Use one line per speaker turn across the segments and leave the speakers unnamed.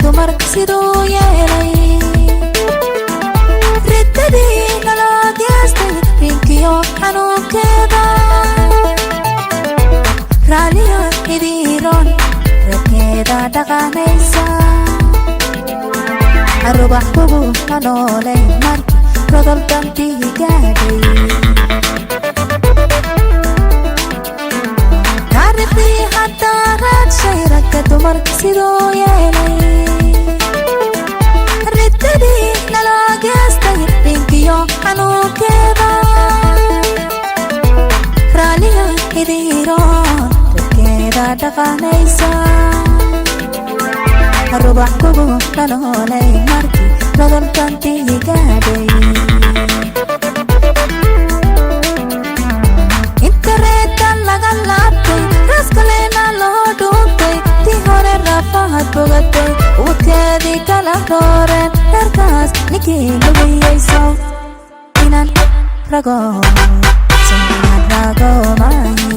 Dumar siduu yeelay, riddadii nala geestay, rinkiyo xanuunkeeda, raaliya idiiroon reerkeeda dhaqanaysa. Rubax kugu ma noolay marka rodol dantii gaadhay. Taariikhdii haddaa raadshay, ragga dumarka siduu yeelay, riddadii nala geestay, rinkiyo xanuunkeeda, raaliya idiiroon reerkeeda dhaqanaysa. Rubax kugu dhaloolay markii rodolkantii gaadhay. Inta reeta laga laabtay, raaskalena loo dhuuntay, tii hore rafahad bogatay, ubadkeedii kala rooreen, reerkaas ninkii lugiyeyso inaan rago, so inaan rago maahi.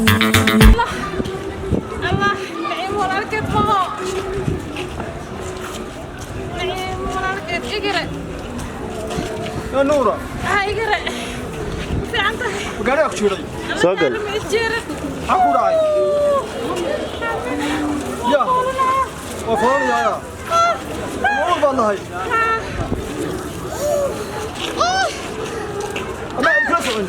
Allah, Naciim walaalkeed maho. Naciim walaalkeed igire.
يا نورة.
Ha igire. Ma fiican tahay?
Gaariga ku jiray.
Soo gal.
Ma isjeerin.
Maxaa ku dhacay? Ya waa foolanayaa, ma uur baan nahay ama aan kula socon?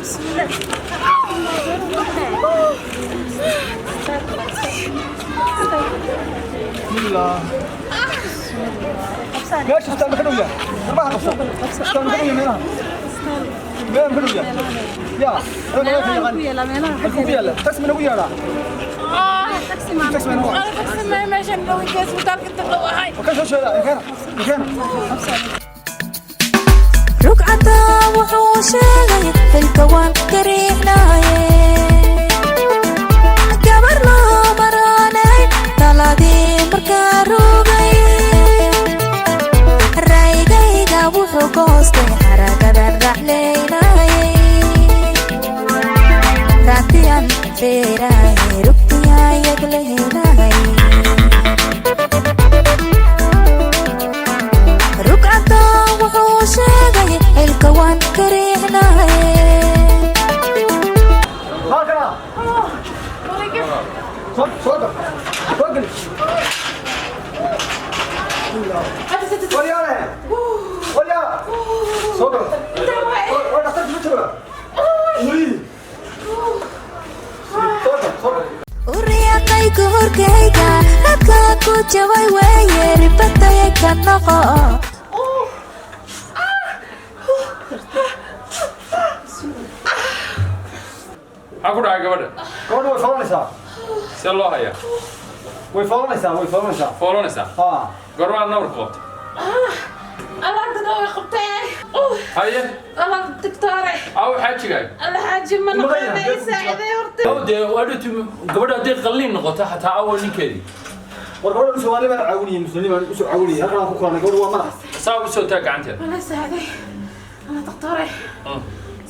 Bismillah. Meesha istaan ma ka dhow yahay? Garbaha qabso. Istaan ma ka dhow yahay? Meelaha meelaha ma ka dhow yahay? Ya anaga meesha yaqaan halkuu ku yaalla taxi ma nagu yeedhaa? Taxi ma nagu
Ana taxi ma meeshan dhow gees isbitaalka inta dhow ahay.
Ka soo sheedaa keena keena.
Rugcada wuxuu sheegay xilka waan kariixnaaye, gabar loo maranay taladii markaa rogay. Raygayga wuxuu goostay xaragada raclaynaye, raatiyan feeraye, rugtiyayaglehenay. Rugcada wuxuu sheegay xilka waan kariixnaye.
Halkana soo soo gal, soo geli. Waryaale, waryaa, soo gal. War dhakhtarka ma jooga weli? Soo gal, soo gal.
Uriyaqayga horkayga radka ku jabay weeye, ribataya ka noqo.
Maxaa ku dhacay gabadha?
Gabadha way foolanaysaa.
See loo hayaa?
Way foolanaysaa, way foolanaysaa.
Foolanaysaa?
Haa.
Goormaa nabarku qabtay?
Allah dad way qabtay.
Haye.
Allah doctore.
Aw xaajigaay.
Allah xaaji ma noqonay saaciday horta.
Aw dee adhati gabadha hadday qalliin noqoto xataa awa ninkeedii.
War gabadha Soomaali baan caawinayay, muslimiin baan usoo caawinayay, halkan aan ku kulanay. Gabadha waa madax.
Saa ugu soo taag gacanteeda.
Allah saaciday. Allah doctore.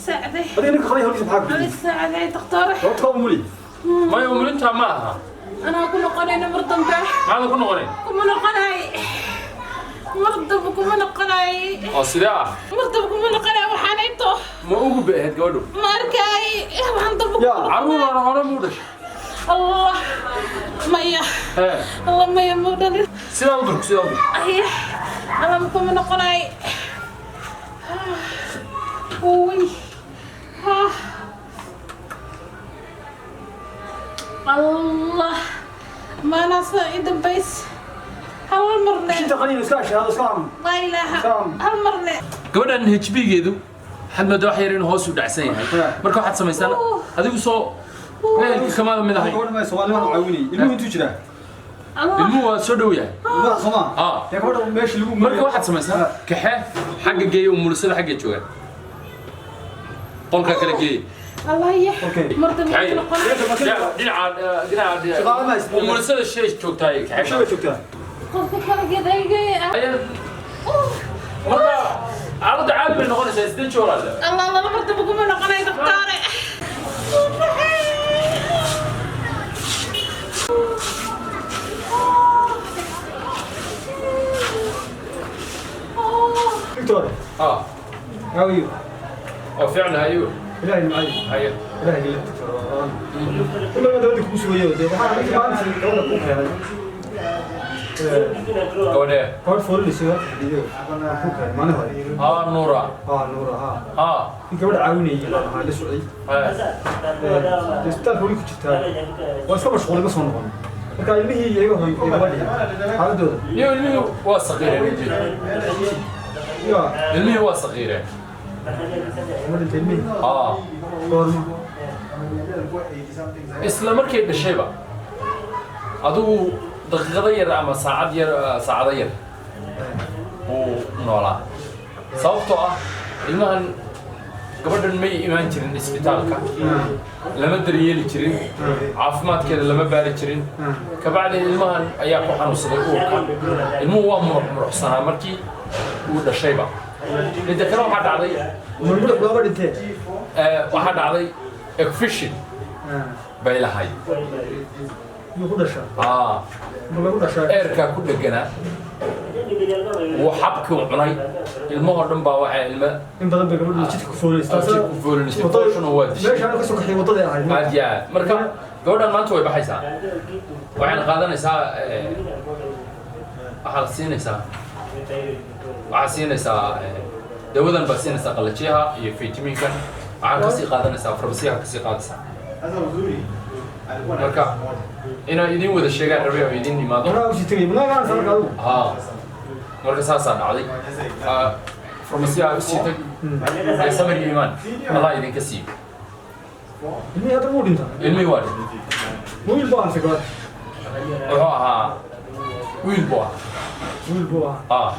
Saaciday.
Adiga ninka qalay hawliisa maxaa ku
Allah saaciday doctore.
Gabadha ka umuli.
Maya, umulintaa ma aha.
Anaa ku noqonayna mar dambe.
Maxaada ku noqonay?
Kuma noqonay. Mar dambe kuma noqonay.
Oo sidee ah?
Mar dambe kuma noqonay waxaan into.
Ma ugu beahayd gabadhu?
Ma arkay waxaan dambe.
Ya.
Carruurana hore muu dhashay?
Allah maya.
Hee.
Allah maya, muu dhalin.
Sidaa u durk, sidaa u durk.
Ay, Allah kuma noqonay. Uy. Allah maanaasa i dambays hal marne.
Inta qaliin iska shahaado iska am.
Laa ilaaha hal marne.
Gabadhan HB geedu waxaad moodaa wax yar inuu hoos u dhacsan yahay. Marka waxaad samaysaan, adigu soo ehelka kamaada mid ahay.
Gabadha ma Soomaali baan caawinayay. Ilmuhu intuu jiraa?
Allah.
Ilmuhu waa soo dhow yahay.
Madax Soomaa.
Ah.
Dee gabadha meesha lagu
Marka waxaad samaysaa, kaxe xagga geeya, umulisada xagga jooga, qolka kale geeya.
Allah ya.
Okay.
Mar dambe
Kaxeeye.
kuma noqonay.
Dhinaca dhinaca
Shaqaale ma haysato.
Umulisada shay joogtaay.
Meesha
Kaxe
way joogtaa.
Qofka kala gedayga.
Marka xaaladda caadi bay noqonaysaa, sidee joolaale.
Allah Allah, mar dambe kuma noqonay doctore.
Victor,
ah
how are you?
Oo fiicna, hayo.
Ilaahay macay.
Haye.
Ilaahay geliyo, doctor. Kullu ma dawladda kugu sugayo dee, waxaan ninka maalintii gabadha kuu keenay.
Gabadhee?
Gabadh foolinaysa fadhiyo kuu keenay maalin hore.
Haa, Nuura.
Haa, Nuura, haa.
Haa.
In gabadha caawinayay baan ahaa, la socday.
Haye.
Dee isbitaalka weli ku jirtaa. Waa iska mashquulay, ma soo noqon. Marka ilmihii iyo iyaga hooy iyo gabadhii xaaladooda.
Iyo ilmihii waa saqiireen injil.
Ya.
Ilmihii waa saqiireen.
Ma dhintay ilmihii?
Haa.
Goorma?
Isla markay dhashayba, adigu daqiiqado yar ama saacad yar, saacado yar buu noolaa, sababtoo ah ilmahan gabadhan may imaan jirin isbitaalka, lama daryeeli jirin, caafimaadkeeda lama baari jirin. Kabacdi ilmahan ayaa ku xanuunsaday uurka. Ilmuhu waa murux muruxsanaa markii uu dhashayba. Midda kale waxaa dhacday
Murmurux looma dhintee.
Waxaa dhacday infection bay lahayd.
Yuu ku dhashaa?
Aa.
Ma lagu dhashaa?
Eerkaa ku dheganaa, wuu xabkii cunay. Ilmahoo dhan baa waxay ilma
In badan bay gabadhu jidka ku foolinaysa.
Jidka ku foolinaysa, fooshuna waa dishay.
Meesha anu ka soo kaxay waddadii ahayd.
Aad iyo aad. Marka gabadhan maanta way baxaysaa, waxayna qaadanaysaa waxaa la siinaysaa, waxaa siinaysaa dawadan baa siinaysaa, qalajiyaha iyo fitamiinkan. Waxaa kasii qaadanaysaa farmasiyaha, kasii qaadaysaa. Marka inaan idin wada sheegaan rabay oo idin imaado.
Anaa usii tegay manaa imaanaysa marka adigu.
Haa, marka saasaa dhacday. Farmasiyaha usii tag ee samir iyo iimaan Allah idinka siiyo.
Ilmihii hadda wuu dhintaa?
Ilmihii waa dhintay.
Wiil buu ahaa gabadh?
Wuxuu ahaa wiil buu ahaa.
Wiil buu ahaa.
Ah,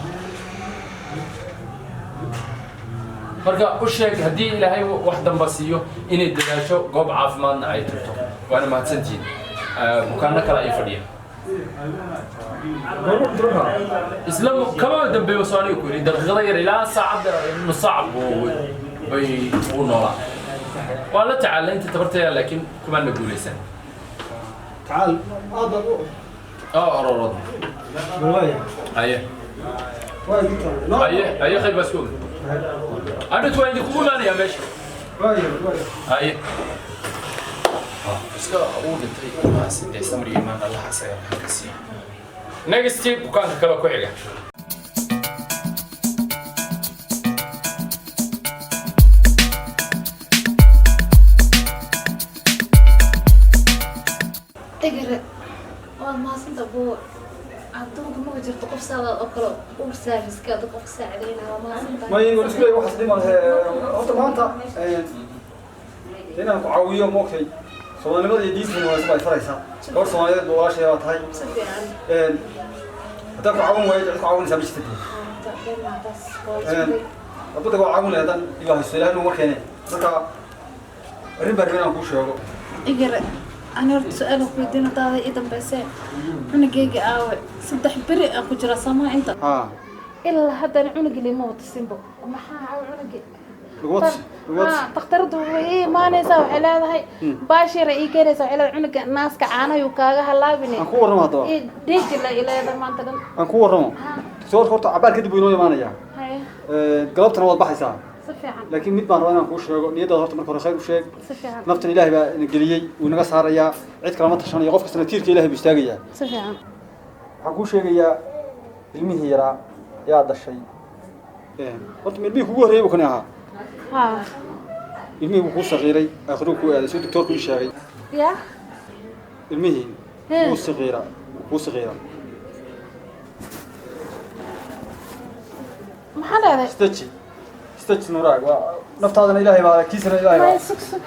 marka u sheeg haddii Ilaahay wax damba siiyo inay dadaasho, goob caafimaadna ay tagto. Waana mahadsantihiin. Bukaano kale ay fadhiya.
Goorma dhintay markaa?
Isla kama dambeeyo soo aniga ku yidhi, daqiiqada yar ilaa saacad, nus saac buu bay uu noolaa. Waan la tacaalay inta tabartaya, laakiin kumaana guulaysan.
Tacaal aad baad u
Oo ororod.
Bal waaya.
Haye.
Waaya, doctor.
Haye, haye, khayr baa isku og. Adhut waan idinkugu imaanayaa meesha.
Waaya, waaya.
Haye. Iska uu dhintay ilmahaasi dee, samir iyo iimaan Allah asaga ka siiyo. Next, bukaanka kale ku xiga.
Egere, waad mahadsanta buu. Adduunka maba jirto qof saadaad oo kale uur service-kaada qofka saacidaynaya. Waa mahadsantahay.
May war isku leeyahay waxaas dhiman. Horta maanta inaan ku caawiyo, moogtay, Soomaalinimada iyo diintuna waa isba ay faraysaa. Gabar Soomaaliyeed baa walaashay baa tahay.
Si fiican.
Haddaan ku caawin waayo, cid ku caawinaysaa ma jirta. Wadada waa caawin lahayd haddaan iba haysto, Ilahay nuguma keene. Marka arrin baa rabay inaan kuu sheego.
Igare, ani horta su-aal ku weydiin hadaada ii dambeysee. Cunugayga aawe? 3 beri aan ku jiraa samaha inta.
Haa.
Ilaa haddana cunugii lima watasinbo. Maxaa caawa cunugii?
Lagu watas, lagu watas.
Dhakhtaradu way ii imaanaysaa, waxay leedahay baashira ii keenaysaa, waxay leedahay cunuga naaska caanahayuu kaaga halaabine.
Aan ku warramo haddaba.
Ii dhiijila i leedahay maanta dhan.
Aan ku warramo. Doctoorka horta cabaar kadib buu inoo imaanayaa.
Haye.
Galabtana waad baxaysaa.
Si fiican.
Laakiin mid baan rabaa inaan kuu sheego. Niyaddaada horta marka hore khayr u sheeg.
Si fiican.
Naftan Ilaahay baa ina geliyey, wuu inaga saarayaa. Cid kalama tashanayo, qof kastana tiirka Ilaahay buu istaagayaa.
Si fiican.
Waxaan kuu sheegayaa ilmihii yaraa yaa dhashay. Horta ma ilmihii kugu horreeyey buu kani ahaa?
Haa.
Ilmihii wuu kuu saqiiray, aakhiruu kuu aaday, siduu doctoorku ii sheegay.
Ya.
Ilmihii wuu saqiiraa, wuu kuu saqiiraa.
Maxaa leedahay?
Istaji, istaji, Nuuraag. Waa naftaadana Ilaahay baa, kiisana Ilaahay
Maya
baa.
Sug, sug.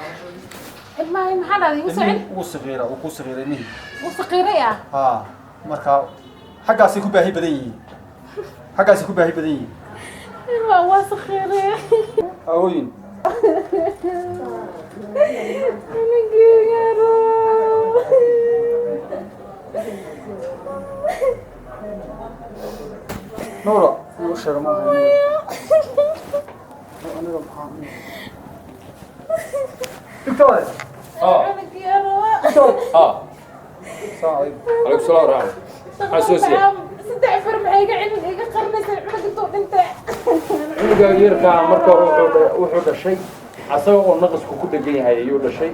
Ilmaha maxaa leedahay? Igu soo celi.
Ilmihii wuu saqiiraa, wuu kuu saqiiray ilmihii.
Wuu saqiiray ah?
Haa, marka xaggaasay ku baahi badan yihiin, xaggaasay ku baahi badan yihiin.
Ilmaha waa saqiiray.
Aawooyin.
Cunugeyga.
Nuura, inuu sheego ma aha aniga. Maxaa doctor?
Ah.
Doctor.
Ah.
Asalaamu calaykum.
Calaykum salaam waraxmat. Maxaa soo siiyey?
3 far maxay iga cilmi iga qarnaysaa cunug intuu dhintay?
Cunugaaga yarkaa marka hore wuxuu dhashay asaga oo naqasku ku dhegan yahay ayuu dhashay.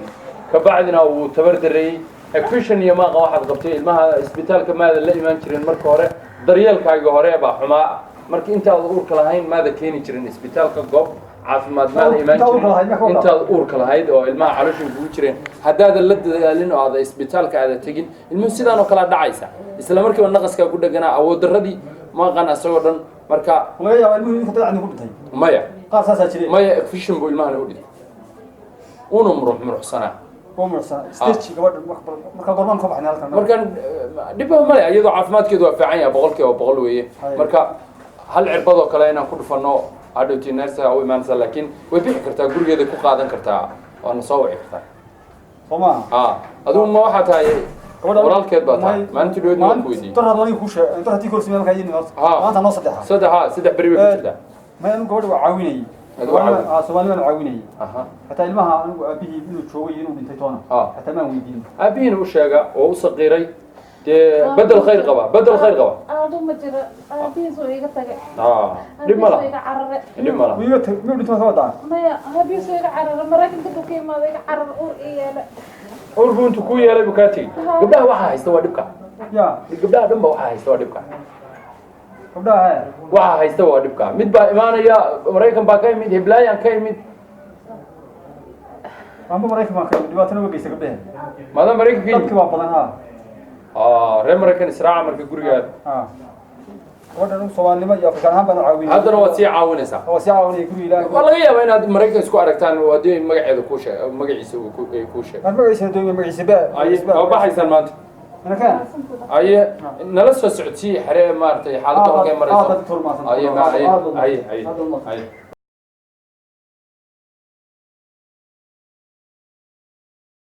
Kabacdina wuu tabar dareeyey, infection iyo maaqa waxaad qabtay. Ilmaha isbitaalka maada la imaan jirin marka hore, daryeelkaaga hore baa xumaa. Marka intaad uurka lahayn maada keeni jirin isbitaalka, goob caafimaad maada imaan
Intaad uurka lahayd,
jirin.
ma ka wadaa?
Intaad uurka lahayd oo ilmaha caloosha kugu jireen, haddaadan la dadaalin oo aada isbitaalka aada tegin, ilmuhu sidaan oo kalea dhacaysa, isla markiiba naqaskaa ku dheganaa, awood darradii maqan asagoo dhan marka.
Laga yaabaa ilmuhu inuu dadacni ku dhintay.
Maya.
Qaar saasaa jiray.
Maya, infection buu ilmahana u dhintay, una murux muruxsanaa.
Waa muruxsan stage gabadha marka gormaan ka baxnay halkan.
Markan dhibba male, iyadoo caafimaadkeedu waa fiican yahay, 100% weeye.
Hay.
Marka hal cirbadoo kale inaan ku dhufano hadhowtii nurse u imaanaysaa, laakiin way bixi kartaa, gurigeeda ku qaadan kartaa, waana soo wici kartaa.
Soo maaha?
Ha, adigu ma waxaa tahay
Gabadha
walaalkeed baa tahay? Maalintii dhaweyd waan ku weydiiyey.
Dar aniga kuu sheegay, dar haddii korsi markaa yimid horta.
Ha.
Maanta noo saddexa.
Saddex, ha, 3 beri bay ku jirtaa.
May, anigu gabadha waa caawinayay.
Adigu waa caawinayay?
Ah, Soomaali baan caawinayay. Xataa ilmaha anigu aabihii inuu joogay iyo inuu dhintay toona xataa maan weydiin.
Aabihiina u sheega oo u saqiiray dee, bedel khayr qaba, bedel khayr qaba.
Aabo ma jiro, aabihiis oo iga tagay.
Dhib ma
Aabihiis oo
laha.
iga carare.
Dhib ma laha.
Miyuu miyuu dhintay ka wadaa?
Maya, aabihiis oo iga carare, Maraykanka buu ka imaaday, iga carar, uur ii yeelay.
Uur buu intuu ku yeelay buu kaa tegey. Gabdhaha waxaa haysta waa dhibka.
Ya.
Gabdhaha dhan ba waxaa haysta waa dhibka.
Gabdhaha he.
Waxaa haysta waa dhibka. Mid baa imaanaya, Maraykan baa ka imid, heblaayaan ka imid.
Amba Maraykan baan ka imid, dhibaatana uga geysta gabdhaha.
Maadaama Maraykan ka yimid.
Dadkii waa badan, ha.
Reer Maraykan israaca marka gurigaada.
Ha, gabadha anigu Soomaalinimo iyo Afrikaan ahaan baan u caawinayay.
Haddana waad sii caawinaysaa.
Waa sii caawinayay guriga Ilaahay.
Waa laga yaabaa inaad Maraykan isku aragtaan oo haddii magaceeda kuu sheeg, magaciisa uu ku ay kuu sheeg.
Aan magaciisa doonaya, magaciisa ba.
Aye, waa baxaysaan maanta.
Inakaan.
Aye, nala soo socodsii xere maaragtay xaaladda halkay marayso.
Aad aad turmaasan.
Aye, ma aye, aye, aye, aye.